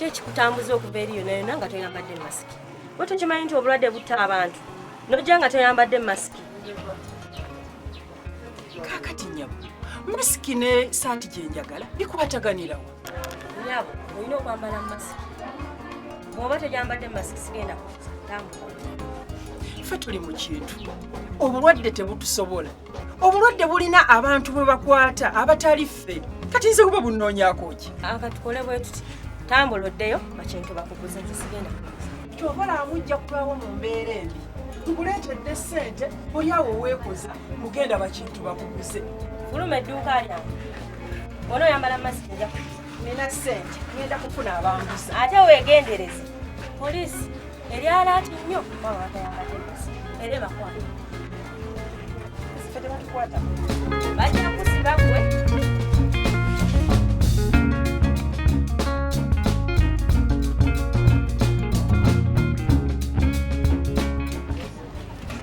Kiki ekikutambuza okuva eri yonna yonna nga toyambadde masiki? Bwe tukimanyi nti obulwadde butta abantu, nojja nga toyambadde masiki. Kaakati nnyabo, masiki ne saati gye njagala bikwataganirawa? Nyabo, olina okwambala masiki. Bw'oba togyambadde masiki, sigenda kukuza. Tambula. Ffe tuli mu kintu, obulwadde tebutusobola. Obulwadde bulina abantu bwe bakwata abatali ffe. Kati nze kuba bunnoonyaako ki? Akatukole bwe tuti, tambula oddeyo bakintu bakuguze, nze sigenda kukuza. Kyova laba mujja kulwawo mu mbeera embi. Nkuleetedde ssente, oli awo weekoza mugenda bakintu bakuguze. Fuluma edduuka lyange. Bona oyambala masiki, nja kukuza. Nina ssente, ngenda kufuna abanguza. Ate weegendereze, poliisi eri alert nnyo waba batayambadde masiki, era ebakwata. Ffe tebatukwata. Bajja kusiba gwe.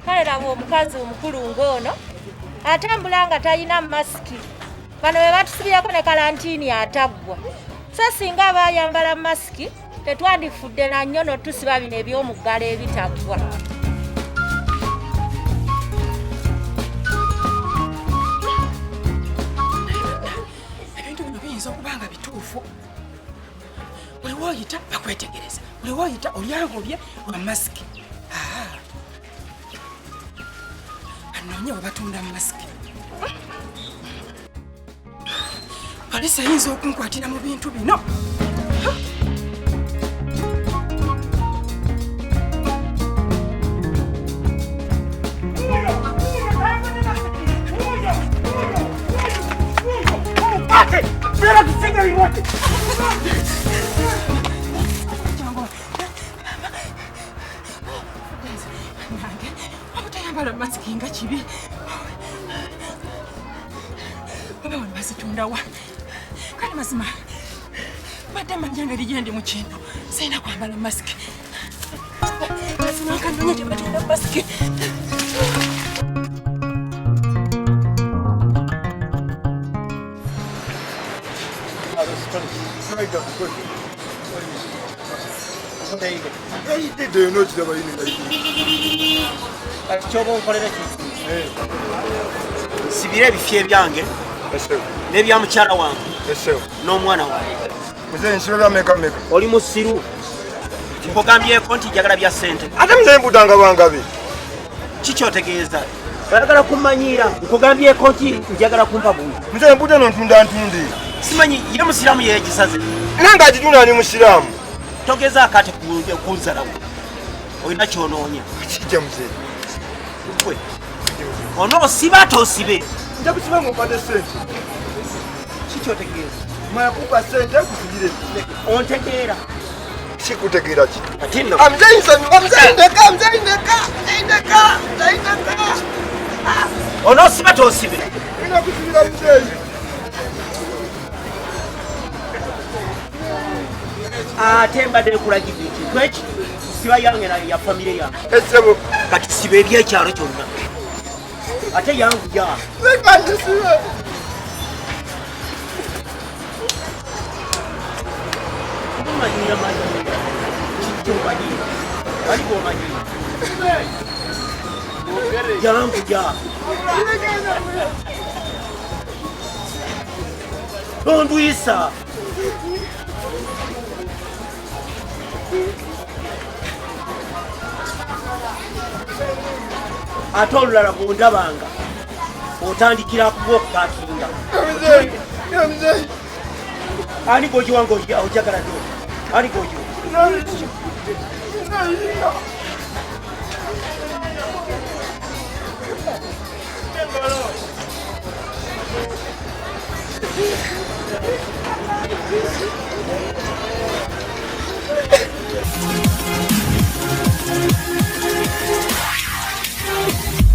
Kale laba omukazi omukulu ng'ono atambula nga talina masiki. Bano be batusibirako ne kalantiini ataggwa. So singa bayambala masiki, tetwandifudde na nnyo notusiba bino ebyomuggalo ebitaggwa. Ebintu bino biyinza okuba nga bituufu. Buli woyita bakwetegereza, buli woyita olyangobye lwa masiki. Anoonye we batunda masiki. Poliisi eyinza okunkwatira mu bintu bino. Nange obutayambala masiki nga kibi. Oba wano bazitundawa? Kale mazima badde manya engeri gyendi mu kintu, sirina kwambala masiki. Mazima nkanonye gye batunda masiki. Yayitidde yonna okiraba yino. Kati kyoba onkolera ki? Sibira ebifo ebyange n'ebya mukyala wange n'omwana wange. Muzeeyi, nsiba bya meka meka? Oli musiru? Nkugambyeko nti njagala bya ssente. Ate muzeeyi, mbudanga bangabe. Kikyotegeeza oyagala kummanyiira? Nkugambyeko nti njagala kumpa buwi. Muzeeyi, mbude no ntunda ntunde. Simanyi ye musiraamu yegisaze. Nange agitunda ni musiraamu. Togezaako ate kunzalawo, olina kyonoonya. Kijja muzeeyi. Gwe onoosiba ate osibe. Nja kusiba ng'ompadde ssente. Kikyotegeeza? Maya kumpa ssente kusibire. Ontegeera? Sikutegeera ki? Kati nno. Muzeeyi, nsonyiwa muzeeyi, ndeka muzeeyi, ndeka muzeeyi, ndeka muzeeyi, ndeka. Onoosiba tosibe? Nina kusibira muzeeyi. Ate mbadde nkulagidde ekintu eki, siba yange na ya famire yange. Essebo. Kati siba ebyekyalo kyonna, ate yanguya. Leka ngisibe. Omanyiira manyiira kijja, omanyiira aliko, omanyiira. Yanguya, tondwisa. Ate olulala bwondabanga otandikira kuba okupakinga. Muzeeyi, muzeeyi. Ani gojiwanga ojagala do? Ani gojiwa?